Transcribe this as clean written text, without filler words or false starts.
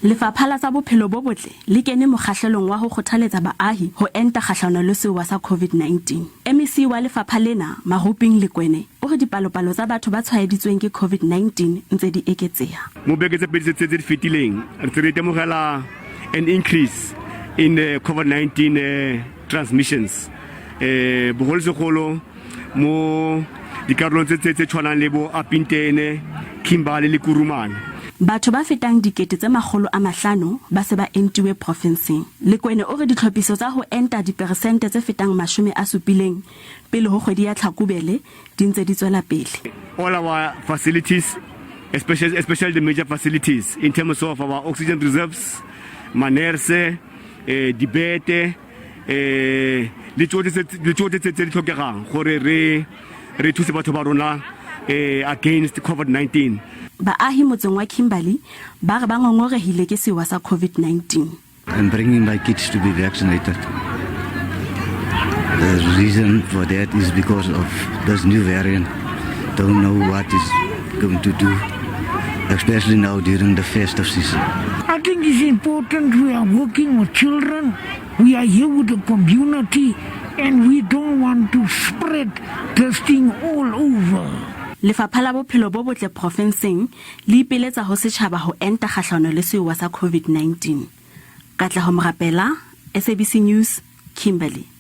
Lefapha la tsa Bophelo bo Botle le kene mokgahlelong wa ho kgothaletsa baahi ho enta kgahlano le sewa sa COVID-19. MEC wa lefapha lena, Maruping Lekwene, o re dipalopalo tsa batho ba tshwaeditsweng ke COVID-19 ntse di eketseha. Mo beke tse pedi tse di fetileng, re tse re itemogela an increase in the COVID-19 eh, transmissions. Eh, bogolosegolo mo dikarolong tse tse tshwanang le bo Apintene, Kimberley le Kuruman. Batho ba fetang 500,000 ba se ba entiwe profenseng. Lekwene o re ditlhophiso tsa ho enta diperesente tse fetang 70 pele ho kgwedi ya Tlhakubele di ntse di tswela pele. All our facilities, especially, especially the major facilities in terms of our oxygen reserves, manurse, eh, dibete, eh le tsotlhe tse tse di tlhokegang gore re re thuse batho ba rona eh against COVID-19. Baahi motseng wa Kimberley ba re ba ngongorehile ke sewa sa COVID-19. I'm bringing my kids to be vaccinated. The reason for that is because of this new variant. Don't know what is going to do, especially now during the festive season. I think it's important we are working with children. We are here with the community and we don't want to spread this thing all over. Lefapha la Bophelo bo Botle profenseng le ipeletsa ho setjhaba ho enta kgahlano le sewa sa COVID-19. Katleho Morapela, SABC News, Kimberley.